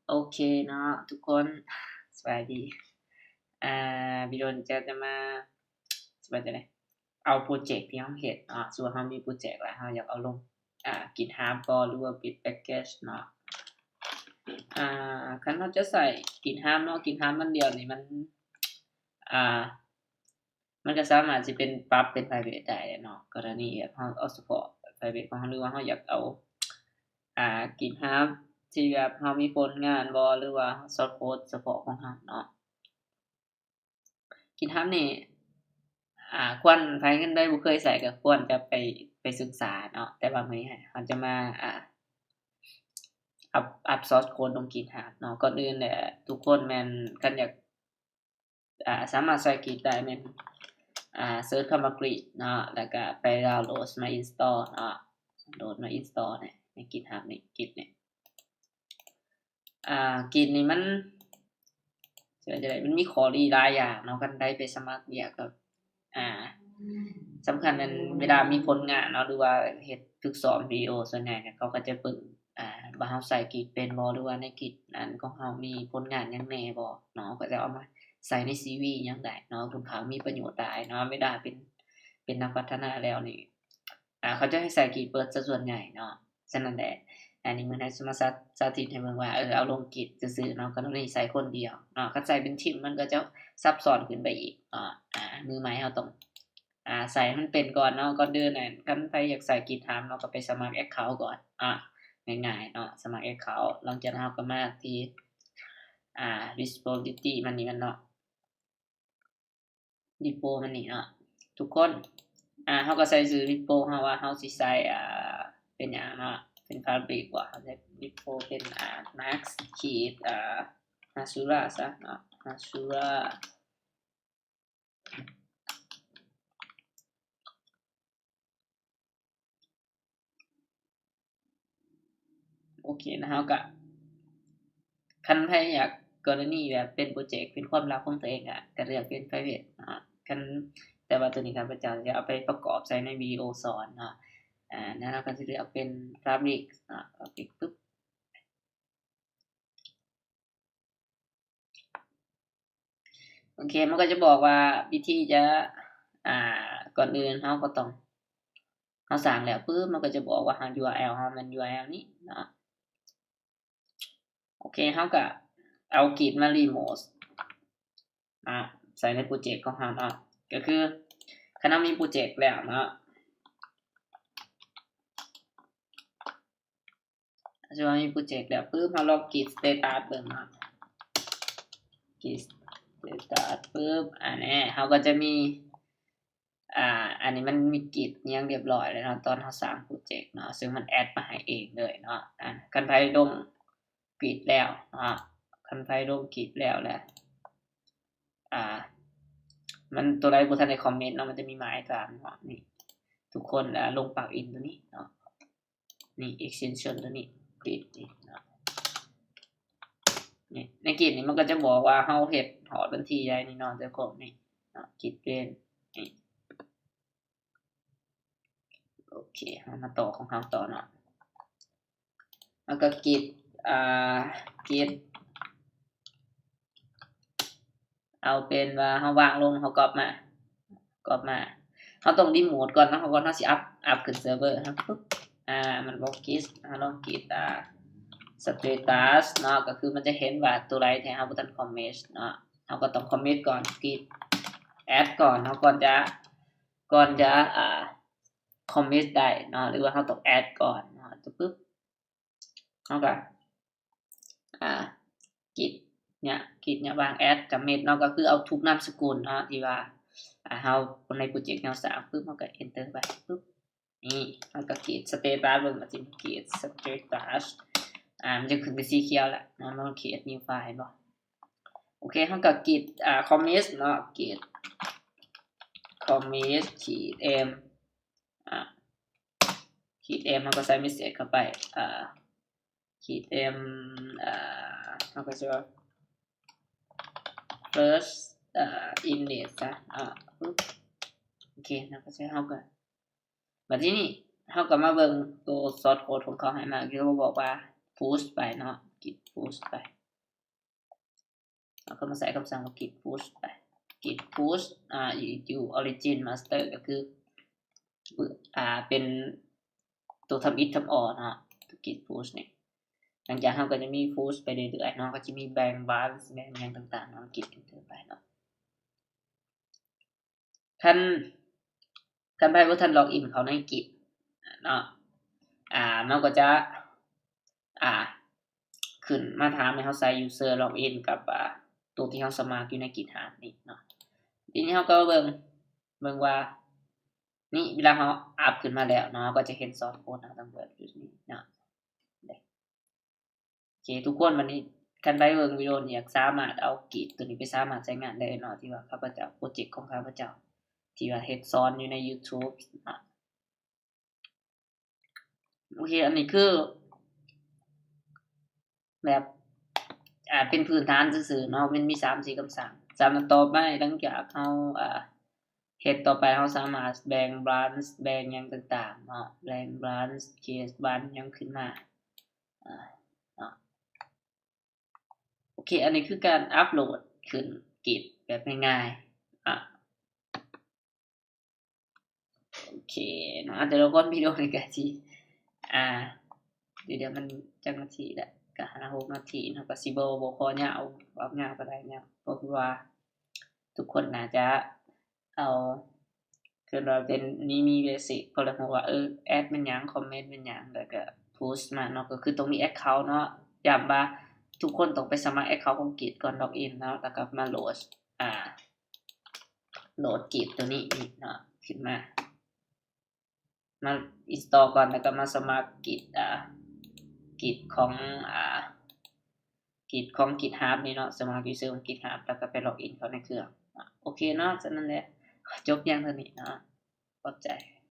ໂອເຄເນາະທຸກຄົນ ສະບາຍດີ. ອ່າ ວິດີໂອນີ້ຈະ ຈະມາ ຊິວ່າຈັ່ງໃດ ເອົາໂປຣເຈັກທີ່ເຮົາເຮັດເນາະ. ສົມມຸດວ່າເຮົາມີໂປຣເຈັກແລ້ວ ເຮົາຢາກເອົາລົງ ອ່າ GitHub ບໍ່ ຫຼືວ່າ Bitbucket ເນາະ. ອ່າ ຄັນເຮົາຈະໃສ່ GitHub ເນາະ GitHub ມັນດຽວນີ້ມັນ ອ່າ ມັນກໍສາມາດຊິເປັນ ປັບເປັນ private ໄດ້ເນາະ. ກໍລະນີແບບເຮົາເອົາສະເພາະ private ຂອງເຮົາ ຫຼືວ່າເຮົາຢາກເອົາ ອ່າ GitHub ທີ່ແບບເຮົາມີຜົນງານບໍ່ ຫຼືວ່າ source code ສະເພາະຂອງເຮົາເນາະ. GitHub ນີ້ ອ່າ ຄວນໃຜເພິ່ນໃດບໍ່ເຄີຍໃຊ້ ກໍຄວນຈະໄປ ໄປສຶກສາເນາະ. ແຕ່ວ່າມື້ນີ້ເຮົາຈະມາ ອ່າ ອັບ ອັບ source code ລົງ GitHub ເນາະ. ກ່ອນອື່ນແຫຼະ ທຸກຄົນແມ່ນ ຄັນຢາກ ອ່າ ສາມາດໃຊ້ Git ໄດ້ແມ່ນ ອ່າ ເສີດຄຳວ່າ Git ເນາະ ແລ້ວກໍໄປດາວໂຫຼດມາ install ເນາະ. ໂຫຼດມາ install ໃນ ໃນ GitHub ນີ້ Git ນີ້ ອ່າ Git ນີ້ມັນ ຊິວ່າຈັ່ງໃດ ມັນມີຂໍ້ດີຫຼາຍຢ່າງເນາະ. ຄັນໃດໄປສະໝັກວຽກກໍ ອ່າ ສຳຄັນແມ່ນເວລາມີຜົນງານເນາະ ຫຼືວ່າເຮັດຝຶກຊ້ອມວິດີໂອ ສ່ວນໃຫຍ່ເຂົາກໍຈະເບິ່ງ ອ່າ ວ່າເຮົາໃຊ້ Git ເປັນບໍ່ ຫຼືວ່າໃນ Git ນັ້ນຂອງເຮົາມີຜົນງານຫຍັງແດ່ບໍ່ເນາະ. ເຂົາກໍຈະເອົາມາໃສ່ໃນ CV ຫຍັງໄດ້ເນາະ. ຄ່ອນຂ້າງມີປະໂຫຍດຫຼາຍເນາະ ເວລາເປັນ ເປັນນັກພັດທະນາແລ້ວນີ້ ອ່າ ເຂົາຈະໃຫ້ໃຊ້ Git ເບິດຊະສ່ວນໃຫຍ່ເນາະ. ສະນັ້ນແຫຼະ ອັນນີ້ມື້ນີ້ຊິມາສາ ສາທິດໃຫ້ເບິ່ງວ່າ ເອີ ເອົາລົງ Git ຊື່ໆເນາະ ກໍຕ້ອງໄດ້ໃຊ້ຄົນດຽວເນາະ. ຄັນໃຊ້ເປັນທີມມັນກໍຈະຊັບຊ້ອນຂຶ້ນໄປອີກເນາະ. ອ່າ ມືໃໝ່ເຮົາຕ້ອງ ອ່າ ໃຊ້ໃຫ້ມັນເປັນກ່ອນເນາະ. ກ່ອນອື່ນນະ ຄັນໃຜຢາກໃຊ້ GitHub ເນາະ ກໍໄປສະໝັກ account ກ່ອນ ອ່າ ງ່າຍໆເນາະ ສະໝັກ account. ຫຼັງຈາກນັ້ນເຮົາກໍມາທີ່ ອ່າ repository ມັນນີ້ແມ່ນເນາະ repo ມັນນີ້ເນາະທຸກຄົນ. ອ່າ ເຮົາກໍໃສ່ຊື່ repo ເຮົາວ່າເຮົາຊິໃຊ້ ອ່າ ເປັນຫຍັງເນາະ ເປັນ Fabric ບໍ່ ເຮົາໃຊ້ repo ເປັນ ອ່າ max ຂີດ ອ່າ hasura ຊະເນາະ hasura. ໂອເຄ ແລ້ວເຮົາກະ ຄັນໃຜຢາກ ກໍລະນີແບບເປັນໂປຣເຈັກເປັນຄວາມລັບຂອງຕົວເອງ ກະ ກະເລືອກເປັນ private ເນາະ. ຄັນ ແຕ່ວ່າໂຕນີ້ຂ້າພະເຈົ້າຈະເອົາໄປປະກອບໃສ່ໃນວິດີໂອສອນເນາະ. ອາ ແລ້ວເຮົາກະຊິເລືອກເປັນ public ເນາະ public ປຶບ. ໂອເຄ ມັນກໍຈະບອກວ່າວິທີຈະ ອ່າ ກ່ອນອື່ນເຮົາກໍຕ້ອງ ເຮົາສ້າງແລ້ວປຶບ ມັນກໍຈະບອກວ່າເຮົາ URL ເຮົາແມ່ນ URL ນີ້ເນາະ. ໂອເຄ ເຮົາກໍເອົາ Git ມາ remote ອາ ໃສ່ໃນໂປຣເຈັກຂອງເຮົາເນາະ. ກໍຄືຄັນເຮົາມີໂປຣເຈັກແລ້ວເນາະ ເຮົາມີໂປຣເຈັກແລ້ວປຶບ ເຮົາລອງ Git status ເບິ່ງເນາະ Git status ປຶບ ອາ ແນ່ ເຮົາກໍຈະມີ ອາ ອັນນີ້ມັນມີ Git ຫຍັງຮຽບຮ້ອຍແລ້ວເນາະ ຕອນເຮົາສ້າງໂປຣເຈັກເນາະ ເຊິ່ງມັນ add ມາໃຫ້ເອງເລີຍເນາະ. ອາ ຄັນໃຜລົງ Git ແລ້ວເນາະ ຄັນໃຜລົງ Git ແລ້ວແຫຼະ ອາ ມັນ ຕົວໃດບໍ່ທັນໄດ້ຄອມເມັດເນາະ ມັນຈະມີໝາຍຕາມເນາະ. ນີ້ ທຸກຄົນ ອາ ລົງ plugin ຕົວນີ້ເນາະ ນີ້ extension ຕົວນີ້ Git ນີ້ເນາະ. ນີ້ ໃນ Git ນີ້ມັນກໍຈະບອກວ່າເຮົາເຮັດຮອດວັນທີໃດນີ້ເນາະ ແຕ່ພວກນີ້ເນາະ Git ເປັນນີ້. ໂອເຄ ເຮົາມາຕໍ່ຂອງເຮົາຕໍ່ເນາະ ແລ້ວກໍ Git ອາ Git ເອົາເປັນວ່າເຮົາວາງລົງ ເຮົາກັອບມາ ກັອບມາ ເຮົາຕ້ອງ remote ກ່ອນເນາະ ເຮົາກ່ອນເຮົາຊິອັບ ອັບຂຶ້ນເຊີເວີເຮົາປຶບ ອາ ມັນບອກ Git ເຮົາລອງ Git ອາ status ເນາະ ກໍຄືມັນຈະເຫັນວ່າຕົວໃດທີ່ເຮົາບໍ່ທັນ commit ເນາະ ເຮົາກໍຕ້ອງ commit ກ່ອນ Git add ກ່ອນເນາະ ກ່ອນຈະ ກ່ອນຈະ ອ່າ commit ໄດ້ເນາະ ຫຼືວ່າເຮົາຕ້ອງ add ກ່ອນເນາະ ປຶບ ເຮົາກໍ ອ່າ Git ເນຍ Git ເນຍ ວາງ add commit ເນາະ ກໍຄືເອົາທຸກນາມສະກຸນເນາະ ທີ່ວ່າ ອ່າ ເຮົາ ໃນໂປຣເຈັກເຮົາສ້າງປຶບ ເຮົາກໍ enter ໄປປຶບ ນີ້ ເຮົາກໍ Git status ເບິ່ງ ວ່າຊິ Git status ອ່າ ມັນຈະຂຶ້ນເປັນສີຂຽວລະເນາະ ມັນ create new file ເຫັນບໍ່? ໂອເຄ ເຮົາກໍ Git ອ່າ commit ເນາະ Git commit ຂີດ m ອ່າ ຂີດ m ເຮົາກໍໃສ່ message ເຂົ້າໄປ ອ່າ ຂີດ m ອ່າ ເຮົາກໍຊິວ່າ first ອ່າ init ຊະ ອ່າ ປຶບ ໂອເຄ ເຮົາກໍໃສ່ ເຮົາກໍ ບັດທີນີ້ເຮົາກໍມາເບິ່ງໂຕ source code ຂອງເຂົາໃຫ້ມາ ຄືເຂົາບອກວ່າ push ໄປເນາະ Git push ໄປ ເຮົາກໍມາໃສ່ຄຳສັ່ງວ່າ Git push ໄປ Git push ອາ to origin master ກໍຄື ອາ ເປັນໂຕທຳອິດທຳອໍເນາະ Git push ນີ້. ຫຼັງຈາກເຮົາກໍຈະມີ push ໄປເລື້ອຍໆເນາະ ກໍຈະມີແບ່ງ branch ແບ່ງຫຍັງຕ່າງໆເນາະ Git enter ໄປເນາະ. ຄັນ ຄັນໃຜບໍ່ທັນ log in ເຂົ້າໃນ Git ເນາະ ອາ ມັນກໍຈະ ອາ ຂຶ້ນມາຖາມໃຫ້ເຮົາໃສ່ user login ກັບ ອາ ໂຕທີ່ເຮົາສະໝັກຢູ່ໃນ GitHub ນີ້ເນາະ. ທີນີ້ເຮົາກໍເບິ່ງ ເບິ່ງວ່າ ນີ້ເວລາເຮົາອັບຂຶ້ນມາແລ້ວເນາະ ເຮົາກໍຈະເຫັນຊອດໂຄດເຮົາທັງເບິດຢູ່ນີ້ເນາະ. ໂອເຄ ທຸກຄົນ ບັດນີ້ຄັນໃຜເບິ່ງວິດີໂອນີ້ ຢາກສາມາດເອົາ Git ໂຕນີ້ໄປສາມາດໃຊ້ງານໄດ້ເນາະ ທີ່ວ່າຂ້າພະເຈົ້າ ໂປຣເຈັກຂອງຂ້າພະເຈົ້າ ທີ່ວ່າເຮັດສອນຢູ່ໃນ YouTube ເນາະ. ໂອເຄ ອັນນີ້ຄືແບບ ອາ ເປັນພື້ນຖານຊື່ໆເນາະ ມັນມີສາມສີ່ຄຳສັ່ງ. ສຳລັບຕໍ່ໄປ ຫຼັງຈາກເຮົາ ອາ ເຮັດຕໍ່ໄປ ເຮົາສາມາດແບ່ງ branch ແບ່ງຫຍັງຕ່າງໆເນາະ ແບ່ງ branch case branch ຫຍັງຂຶ້ນມາ ອາ ເນາະ. ໂອເຄ ອັນນີ້ຄືການອັບໂຫຼດຂຶ້ນ Git ແບບງ່າຍໆ ອາ ໂອເຄເນາະ ແຕ່ລະຄົນ ວິດີໂອນີ້ກະຊິ ອາ ດຽວໆ ມັນຈັກນາທີລະ ກະຫ້າຫົກນາທີເນາະ ກະຊິບໍ່ ບໍ່ຂໍຍາວ ເວົ້າຍາວກະໄດ້ເນາະ ເພາະວ່າທຸກຄົນໜ້າຈະເອົາ ຄືວ່າເປັນ ມີ ມີ basic ພໍລະຮູ້ວ່າ ເອີ add ແມ່ນຫຍັງ comment ແມ່ນຫຍັງ ແລ້ວກະ push ມາເນາະ ກໍຄືຕ້ອງມີ account ເນາະ. ຢ້ຳວ່າທຸກຄົນຕ້ອງໄປສະໝັກ account ຂອງ Git ກ່ອນ login ເນາະ ແລ້ວກໍມາໂຫຼດ ອາ ໂຫຼດ Git ໂຕນີ້ອີກເນາະ ຂຶ້ນມາ ມາ install ກ່ອນ ແລ້ວກໍມາສະໝັກ Git ອາ Git ຂອງ ອາ Git ຂອງ GitHub ນີ້ເນາະ ສະໝັກ user ຂອງ GitHub ແລ້ວກໍໄປ login ເຂົ້າໃນເຄື່ອງ. ໂອເຄເນາະ ສະນັ້ນແຫຼະ ຈົບພຽງເທົ່ານີ້ເນາະ ຂອບໃຈ.